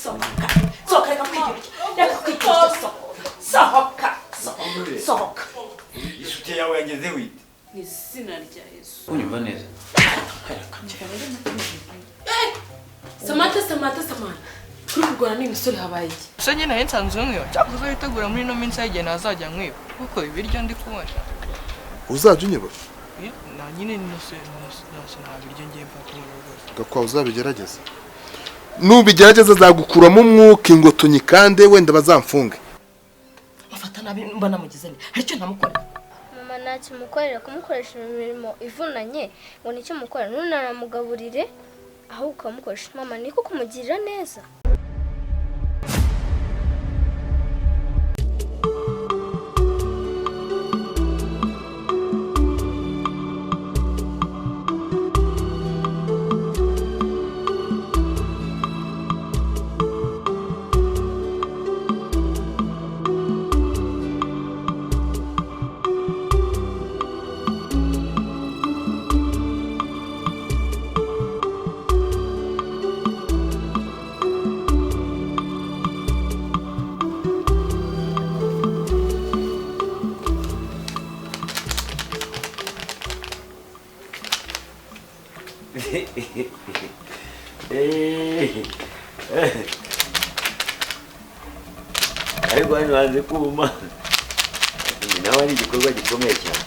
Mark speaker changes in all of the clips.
Speaker 1: Sohoka, sohoka, reka kwigira, reka kwigira, sohoka, sohoka, sohoka.
Speaker 2: Isuti yawe yageze wite.
Speaker 1: Mu izina rya Yesu.
Speaker 3: Unyumva neza.
Speaker 1: Samantha, Samantha, Samantha, kuri kurwana n'imisore habaye iki?
Speaker 4: Gusa nyine nari nsanzwe nkwiba, cyangwa uzayitegura muri ino minsi y'igihe ntazajya nkwiba, kuko ibiryo ndi kubona.
Speaker 5: Uzajya unyibura?
Speaker 4: Na nyine nose nose nta biryo ngiye mfata muri rwose.
Speaker 5: Gakwa, uzabigerageza, nubigerageza azagukuramo umwuka ingotonyi kandi wenda bazamfunge.
Speaker 1: Mufata nabi mba namugize nte? Hari icyo ntamukorera?
Speaker 6: Mama, ntacyo umukorera. Kumukoresha imirimo ivunanye ngo nicyo mukorera, ntunanamugaburire ahubwo ukamukoresha. Mama, niko kumugirira neza?
Speaker 2: Ariko hano hanze kuma nawe ari igikorwa gikomeye cyane.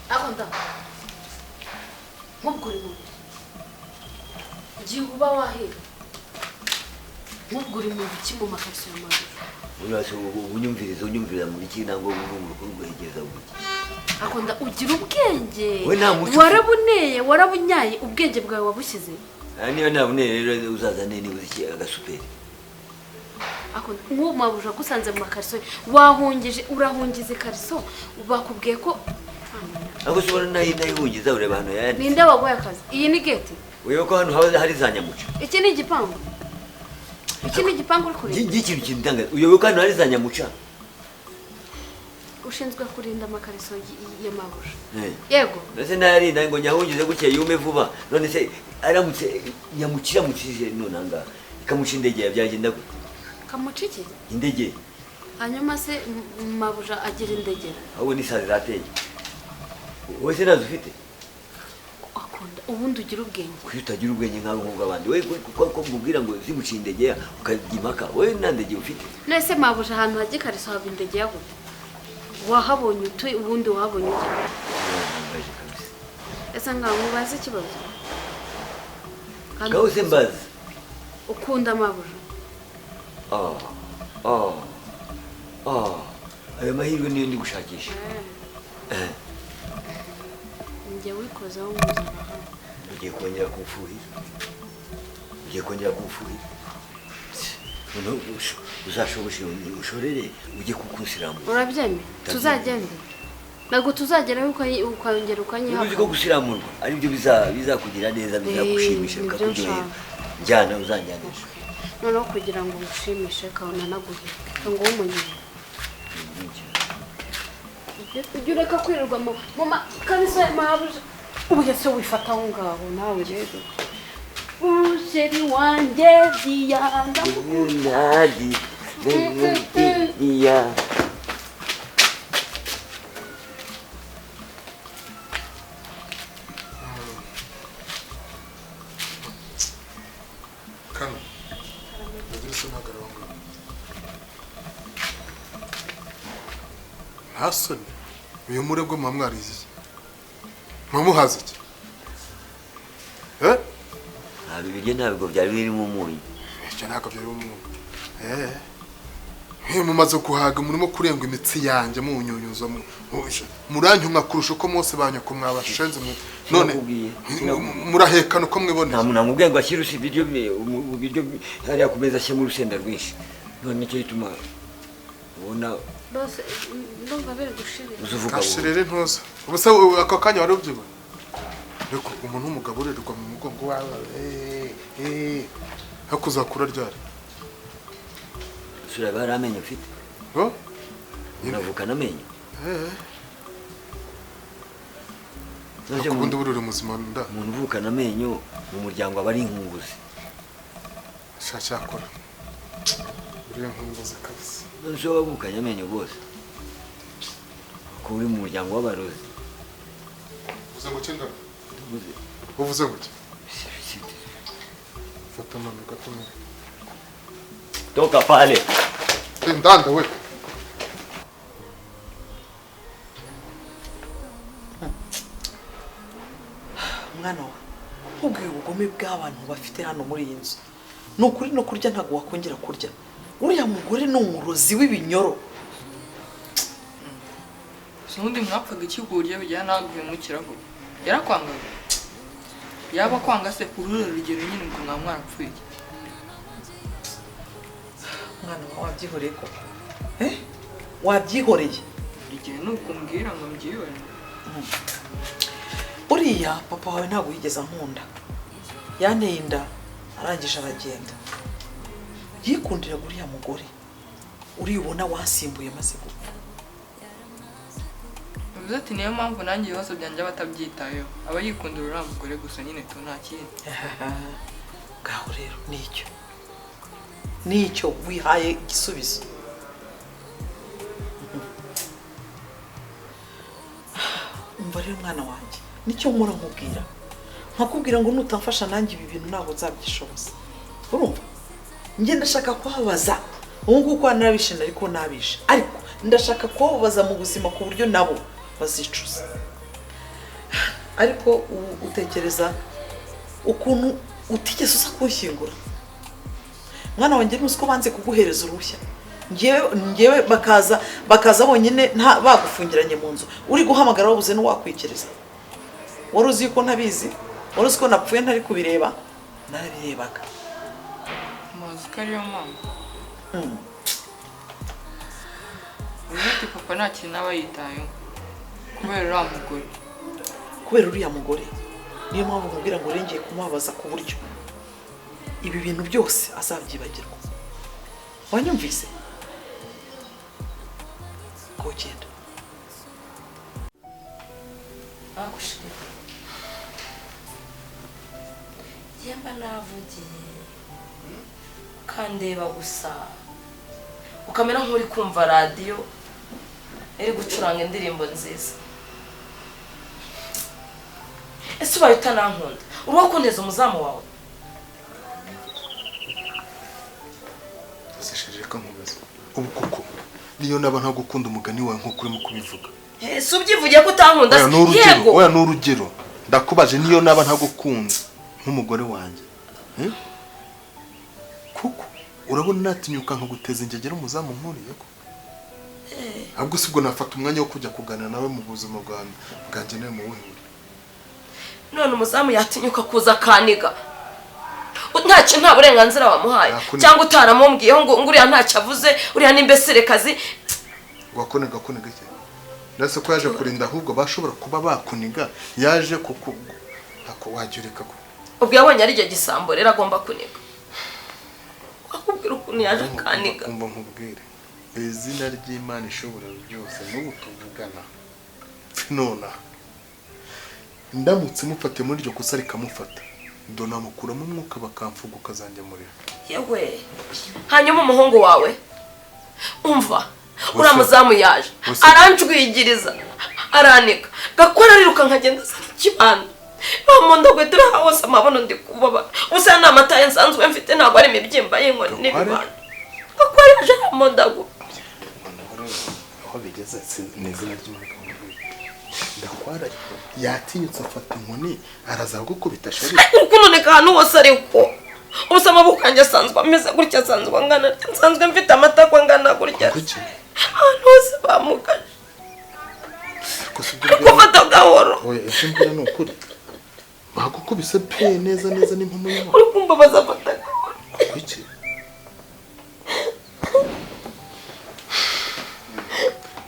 Speaker 1: Ako nda, nk'ubwo uri mu igihe uba wahera, nk'ubwo uri mu biki mu makariso ya mabuja?
Speaker 2: Urasa unyumviriza, unyumviriza mu biki? Ntabwo urumva kurwegereza mu biki.
Speaker 1: Ako nda, ugira ubwenge.
Speaker 2: We nta muco ufite.
Speaker 1: Warabuneye, warabunyaye, ubwenge bwawe wabushyize.
Speaker 2: Ah, niba ntaboneye rero uzazane niba uzi iki agasuperi.
Speaker 1: Ako nk'uwo mabuja agusanze mu makariso wahungije, urahungiza ikariso bakubwiye ko
Speaker 2: Ariko se ubona nayihungiza? Ureba hano yayanditse.
Speaker 1: Ninde waguhaye akazi? Iyi ni gate.
Speaker 2: Ureba ko hano haba hari za nyamuca.
Speaker 1: Iki ni igipangu, iki ni igipangu uri kureba.
Speaker 2: Ikintu kintangaza, uyobewe ko hano hari za nyamuca.
Speaker 1: Ushinzwe kurinda amakariso ya mabuja?
Speaker 2: Eh.
Speaker 1: Yego.
Speaker 2: Mbese nayarinda ngo nyahungize gutya yume vuba? None se aramutse nyamuca iramukije none ahangaha ikamuca indege byagenda gute?
Speaker 1: Kamuca iki?
Speaker 2: Indege.
Speaker 1: Hanyuma se mabuja agira indegera?
Speaker 2: Ahubwo n'isazi zateye. Wowe se ntazo ufite?
Speaker 1: Akunda ubundi ugira ubwenge.
Speaker 2: Kuki utagira ubwenge nkawe nk'ubw'abandi? Wowe ko mubwira ngo zimuciye indege ukajya impaka, wowe nta ndege ufite.
Speaker 1: None se mabuja ahantu hajya ikariso haba indege gute? Wahabonye ute ubundi? Wahabonye ute?
Speaker 2: Urantangaje kabisa.
Speaker 1: Ese ngaho mubaze ikibazo? Kandi
Speaker 2: Ngaho se mbazi.
Speaker 1: Ukunda mabuja?
Speaker 2: Ah, ah, ah. Ayo mahirwe niyo ndi gushakisha. Eh,
Speaker 1: Njye wikozeho nkuzana hano.
Speaker 2: Ugiye kongera kumfuhira, ugiye kongera kumfuhira. Noneho uzashoboshe ushorere ujye kukusiramura.
Speaker 1: Urabyemeye? Tuzagende, ntabwo tuzagerayo ukongera
Speaker 2: Uzi ko
Speaker 1: ukanyihaka.
Speaker 2: Gusiramurwa aribyo bizakugira neza, bizagushimisha,
Speaker 1: nibyo
Speaker 2: bikakuryohera.
Speaker 1: nshaka.
Speaker 2: Njyana, uzanjyanisha.
Speaker 1: Noneho kugira ngo ngushimishe kabona naguheka ngo umunyere, ujye ureka kwirirwa mu makariso ya mabuja. Ubu se wifata aho ngaho nawe rero, umusheri wanjye diyanda.
Speaker 2: Nadi, ya.
Speaker 5: Kano nagira isi ntagarara aho ngaho, nta soni? Uyu murebwo muba mwarize iki? Muba muhaze iki? Eh?
Speaker 2: Ntabwo ibiryo, ntabwo byari birimo umunyu.
Speaker 5: Icyo ntabwo byari umuntu. Eh, Mumaze guhaga murimo kurenga imitsi yanjye munyunyuza muranyumwa kurusha uko mose banyoko mwabashenze none murahekana uko mwiboneye.
Speaker 2: Nta muntu amubwiye ngo ashyire ibiryo ibiryo hariya ku meza ashyiramo urusenda rwinshi. None nicyo gituma ubona
Speaker 1: bose ndumva biri gushirira.
Speaker 2: Uzuvuga
Speaker 5: kashirere ntuza. Ubuse ako kanya wari ubyibuye. Ariko umuntu w'umugabo urerwa mu mugongo wawe hakuzakura ryari?
Speaker 2: Sura bari amenyo mfite.
Speaker 5: Ho?
Speaker 2: Unavuka namenyo.
Speaker 5: Ubundi bururi muzima nda.
Speaker 2: Umuntu uvuka namenyo mu muryango aba ari inkunguzi.
Speaker 5: Shashakora. Uri inkunguzi kabisa.
Speaker 2: None se wavukanye amenyo bose. Ko uri mu muryango w'abarozi.
Speaker 5: Uvuze ngo cyenda? Uvuze ngo ki? Fata mama gatumire.
Speaker 2: Toka pale.
Speaker 5: Ndanda we.
Speaker 3: Mwana wa, nkubwiye ubugome bw'abantu bafite hano muri iyi nzu. Ni ukuri no kurya ntabwo wakongera kurya. Uriya mugore ni umurozi w'ibinyoro.
Speaker 4: Ubundi mwapfaga iki ku buryo bijyana nawe guhemukiraho? Yarakwangaga. Yaba kwanga se kurura rugero nyine ngo mwa mwarapfuye.
Speaker 3: Mwana wa wabyihoreye koko? Wabyihoreye?
Speaker 4: Igihe nukumbwira ngo mbyihorere.
Speaker 3: Uriya papa wawe ntabwo yigeze ankunda. Yanteye inda arangije aragenda. Yikundiraga uriya mugore. Uribona wasimbuye maze gupfa.
Speaker 4: Bivuze ati niyo mpamvu nanjye ibibazo byanjye batabyitayeho. Aba yikundira uriya mugore gusa nyine tu nta kindi.
Speaker 3: Ngaho rero nicyo. Nicyo wihaye igisubizo. Umva rero mwana wanjye, nicyo nkora nkubwira. Nkakubwira ngo nutamfasha nanjye ibi bintu ntabwo nzabyishoboza. Urumva? Njye ndashaka kubabaza. Ubu ngubu ko narabishe ariko nabishe. Ariko ndashaka kubabaza mu buzima ku buryo nabo bazicuza. Ariko utekereza ukuntu utigeze uza kunshyingura. Mwana wanjye ntuzi ko banze kuguhereza uruhushya. Ngewe bakaza bonyine nta bagufungiranye mu nzu. Uri guhamagara wabuze n'uwakwikiriza. Wari uzi ko ntabizi? Wari uzi ko napfuye ntari kubireba? Narabirebaga.
Speaker 4: Muzi ko ariyo mpamvu. Ubundi papa nta kintu aba yitayeho kubera uriya mugore.
Speaker 3: Kubera uriya mugore. Niyo mpamvu nkubwira ngo urengeye kumubabaza ku buryo ibi bintu byose azabyibagirwa. Wanyumvise? Kugenda.
Speaker 7: Agushira. Yemba navugiye. Kandeba gusa. Ukamera nk'uri kumva radio iri gucuranga indirimbo nziza. Ese ubaye utanankunda, uruwa kunteza umuzamu wawe?
Speaker 5: Sishireka nkubaza. Ubu koko niyo naba ntagukunda umugani wawe nkuko urimo kubivuga.
Speaker 7: Ese ubyivugiye ko utankunda?
Speaker 5: Yego. Oya n'urugero. Ndakubaje niyo naba ntagukunda nk'umugore wanjye. Kuko urabona natinyuka nkaguteza ingegera umuzamu nkuriye ko. Ahubwo sibwo nafata umwanya wo kujya kuganira nawe mu buzima bwanjye nawe mu buhe.
Speaker 7: None umuzamu yatinyuka kuza kaniga. Ntacyo nta burenganzira wamuhaye cyangwa utaramubwiyeho ngo uriya ntacyo avuze uriya n'imbeserekazi.
Speaker 5: Wakoniga kuniga iki? Nase ko yaje kurinda ahubwo bashobora kuba bakuniga yaje kuko ako wagireka ko.
Speaker 7: Ubwo yabonye ari gisambo rero agomba kuniga. Akubwira ukuntu yaje kaniga.
Speaker 5: Umva nkubwire. Izina ry'Imana ishobora byose n'ubu tuvugana. Nona ndamutse mufate muri iryo kosa rikamufata. Ndona mukuramo umwuka bakamfuga ukazangemurira.
Speaker 7: Yewe. Hanyuma umuhungu wawe umva uramuzamu yaje aranjwigiriza aranika gakora ariruka nkagenda ikibanda bamunda gwetera hose amabono ndi kubaba usa n'amata nsanzwe mfite ntabwo ari imibyimba y'inkoni n'ibibanda gakora yaje aramunda.
Speaker 5: Aho bigeze ni izina ry'Imana. Ndakwara yatinyutse afata inkoni araza gukubita shari.
Speaker 7: Ukuntu neka ahantu hose ariko Ubusa amaboko yanjye asanzwe ameze gutya, asanzwe angana, nsanzwe mfite amatako angana gutya.
Speaker 5: Kuki?
Speaker 7: Ahantu hose bamugaje.
Speaker 5: Ariko si ibyo
Speaker 7: Ariko
Speaker 5: mbwira.
Speaker 7: fata gahoro.
Speaker 5: Oya, ibyo mbwira ni ukuri. Bagukubise pe neza neza n'impamo y'Imana.
Speaker 7: Uri kumbabaza, fata gahoro.
Speaker 5: Kuki?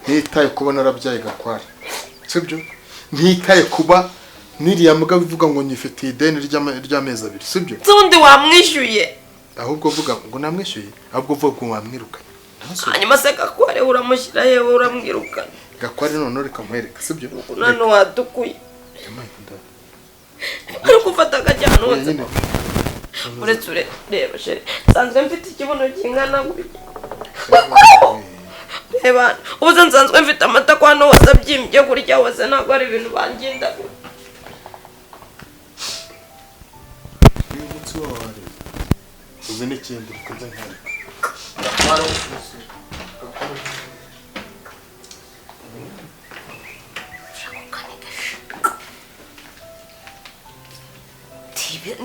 Speaker 5: Ntitaye kuba narabyaye Gakware, sibyo? Ntitaye kuba niriya mbwa bivuga ngo nyifitiye ideni ry'amezi 2, sibyo?
Speaker 7: Undi wamwishyuye.
Speaker 5: Ahubwo vuga ngo namwishyuye, ahubwo vuga ngo wamwirukanye.
Speaker 7: Hanyuma se Gakware uramushyira yewe uramwirukana.
Speaker 5: Gakware none reka nkwereke, sibyo?
Speaker 7: None wadukuye. Ariko ufata akajyana hose. Uretse ureba chérie, nsanzwe mfite ikibuno kingana gutya. Reba, ubu nsanzwe mfite amatako hano hose abyimbye gutya hose, ntabwo ari ibintu banginda.
Speaker 5: Uyu munsi wawe uzi n'ikindi bikunze nkareka.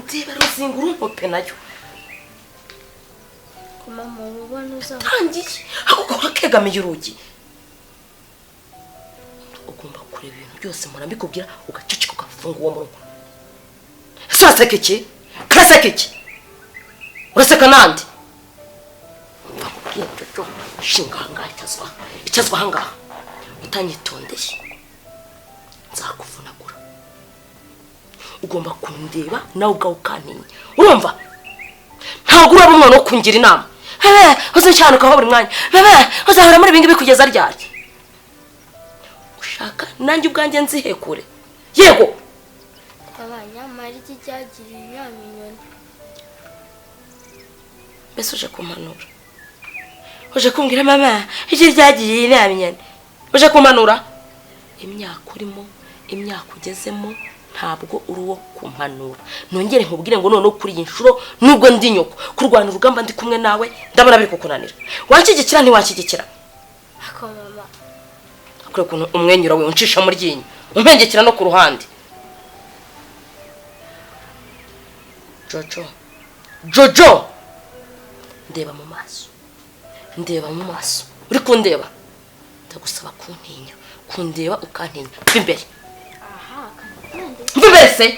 Speaker 7: Ndeba ruzinga urumpope nayo.
Speaker 6: Mama ubona uzaba
Speaker 7: tangiye ako wakegamiye urugi. Ugomba kureba ibintu byose murambikubwira ugaceceka ugafunga uwo munwa. Ese uraseka iki? Uraseka iki? Uraseka nande? Mbakubwiye Jojo, shinga ahangaha itazwa. Itazwa ahangaha. Utanyitondeye. Nzakuvunagura. Ugomba kundeba nawe ubwawe ukantinya. Urumva? Ntabwo uraba umwana wo kungira inama. Bebe, uzicanuka aho buri mwanya. Bebe, uzahora muri ibingibi kugeza ryari? Ushaka nanjye ubwanjye nzihekure. Yego.
Speaker 6: Abanyamara iki cyagiriye inama inyoni.
Speaker 7: Mbese uje kumpanura? Uje kumbwira mama iki cyagiriye inama inyoni? Uje kumpanura? Imyaka urimo, imyaka ugezemo, ntabwo uri uwo kumpanura. Nongere nkubwire ngo none kuri iyi nshuro nubwo ndi nyoko kurwana urugamba ndi kumwe nawe ndabona biri kukunanira. Wanshyigikira ntiwanshyigikira?
Speaker 6: Ako mama.
Speaker 7: Akure kuntu umwenyura we uncisha mu ryinyo, umpengekera no ku ruhande. Jojo. Jojo. Ndeba mu maso. Ndeba mu maso. Uri kundeba? Ndagusaba kuntinya, kundeba ukantinya. Imbere.
Speaker 6: Aha.
Speaker 7: Mbese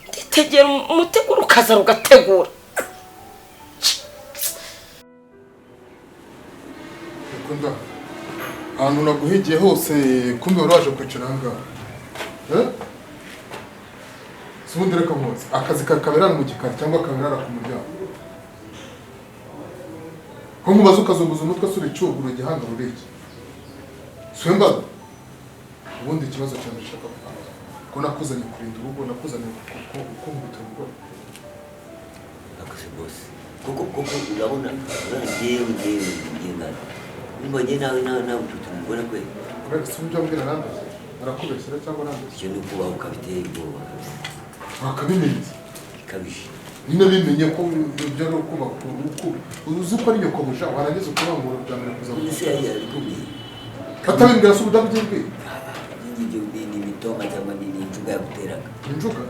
Speaker 7: nditegera umuteguro ukaza rugategura.
Speaker 5: Ukunda ahantu naguhigiye hose kumbe wari waje kwicara ahangaha. Si ubundi reka nkoze akazi kaberara mu gikari cyangwa kaberara ku muryango. Ko nkubaza ukazunguza umutwe asura icyuguru igihanga ruriki. Si mbaza. Ubundi ikibazo cyane nshaka kubaza. Ko nakuzanye kurinda urugo, nakuzanye kunkubita urugo.
Speaker 2: Akase boss. Koko urabona ngewe ngana. Nimba nge nawe ututu umugore kwe.
Speaker 5: Uretse si ibyo mbwira nambaza. Arakubeshyira cyangwa nambaza.
Speaker 2: Icyo ni kubaho ukabiteye ubwoba kabisa.
Speaker 5: Wakabimenye.
Speaker 2: Ikabije.
Speaker 5: Nyine bimenye ko ibyo ari ukubaka urugo. Uzi ko ari nyokobuja warangiza ukubangura bya mbere kuza.
Speaker 2: Ese yari yarikubwiye.
Speaker 5: Atabimbwira se udabyibwiye.
Speaker 2: Ibyo ni imitoma cyangwa ni injuga yaguteraga.
Speaker 5: Injuga?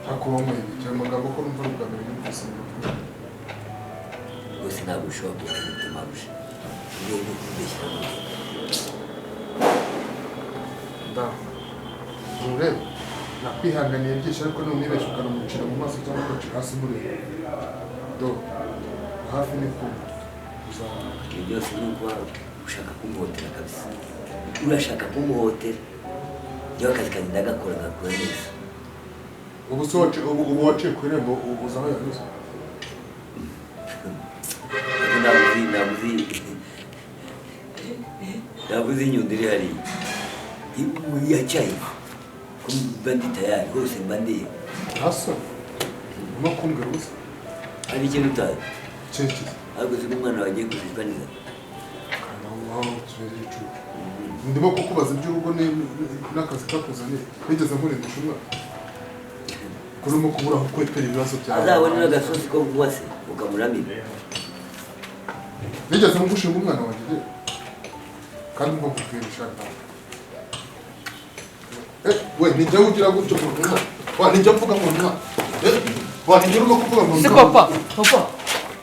Speaker 5: Ntakuba nk'ibi cyangwa amagambo ko numva ari ubwa mbere numvise mu mutwe.
Speaker 2: Rwose ntabwo ushobora kuba umutima busha. Ugiye no kubeshyira mu mutwe.
Speaker 5: Ndaho. Ntureba. Nakwihanganiye byinshi ariko nunibeshya ukanamucira mu maso cyangwa ugacira hasi mureba. Do. Hafi ni ku. Uzabona.
Speaker 2: Ibyo byose ni ukuba ushaka kumuhotera kabisa. Urashaka kumuhotera. Njyewe akazi kanjye ndagakora ngakora neza.
Speaker 5: Ubu se ubu waciye ku irembo uza aho yanyuze.
Speaker 2: Nabuze inyundo iri hariya. Yacaye. Ko mba ndi tayari hose mba ndeba.
Speaker 5: Ntasa. Urimo kumbwira ubusa.
Speaker 2: Hari ikintu utazi.
Speaker 5: Cyekize.
Speaker 2: Ariko uzi ko umwana wagiye kujijwa neza.
Speaker 5: Wawe igicucu. Ndimo kukubaza iby'urugo n'akazi kakuzaniye. Nigeze nkurindisha umwana. Kurimo kubura aho kwepera ibibazo byawe.
Speaker 2: Azabona n'agasozi ko kunywa se ukamuramira.
Speaker 5: Nigeze ngushinga umwana wanjye rero. Kandi mva nkubwira ishaka nawe. We nijya ugira gutyo ku runwa. Wa nijya mvuga ngo runwa. Wa nijya urimo kuvuga ngo
Speaker 4: Se papa, papa.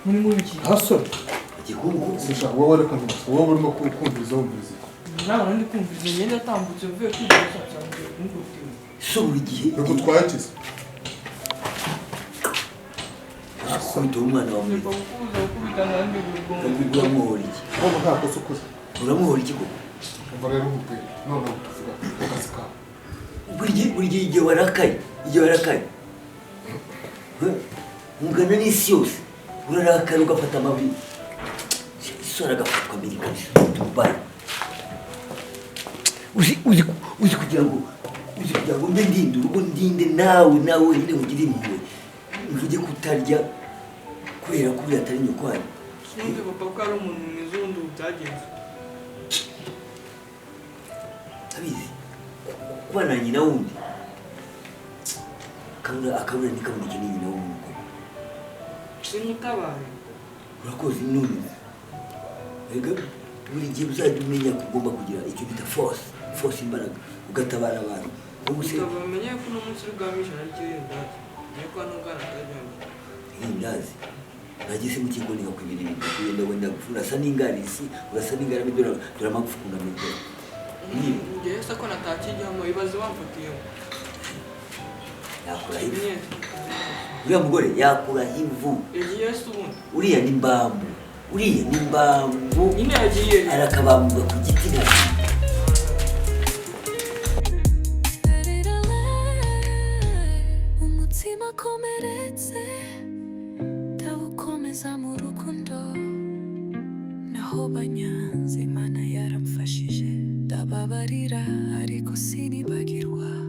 Speaker 4: Muri muri iki?
Speaker 5: Hasore.
Speaker 2: Igikungu.
Speaker 5: Sisha wowe reka ntuze. Wowe urimo kumviriza wumviriza.
Speaker 4: Nawe ndi kumviriza ngenda atambutse mvuye kwigisha cyane kumukubwira.
Speaker 2: So buri gihe
Speaker 5: reka utwaye.
Speaker 2: Kubita umwana wawe. Uramuhora iki?
Speaker 5: Wowe nta kosa ukoze.
Speaker 2: Uramuhora iki koko?
Speaker 5: Umva rero nkubwire. Noneho tuvuga akazi kawe.
Speaker 2: Buri gihe igihe warakaye, igihe warakaye. Ungana n'isi yose. Urarakara ugafata amabuye. Isura agafatwa mbere kabisa. Tubara. Uzi kugira ngo mbe ndinde urugo ndinde nawe wenyine ugire impuhwe. Mvuge kutarya kubera ko uriya atari nyoko wanyu.
Speaker 4: Sinzi papa ko ari umuntu mwiza ubundi ubu byagenze.
Speaker 2: Abizi kuba na nyina wundi akabura ntikaboneke ni nyina w'umuntu.
Speaker 4: Sinkutabaye.
Speaker 2: Urakoze none. Erega buri gihe uzajya umenya ko ugomba kugira icyo bita force imbaraga ugatabara abantu.
Speaker 4: Utabamenye ko uno munsi urugamisha naryo ndazi.
Speaker 2: Ndazi nageze mu kigo niga kwibira ibintu kugenda wenda urasa n'ingarisi urasa n'ingarami dore amagufa ukuntu ameze.
Speaker 4: Ngewe se ko natakijyamo ibaze wamfatiyemo.
Speaker 2: Yakura ivu. Uriya mugore yakura ivu.
Speaker 4: Yagiye se ubundi.
Speaker 2: Uriya ni mbambu. Uriya ni mbambu.
Speaker 4: Nyine yagiye.
Speaker 2: Arakabambuka ku giti nka.
Speaker 8: Umutima komeretse ndawukomeza mu rukundo naho banyanze Imana yaramfashije ndababarira ariko sinibagirwa.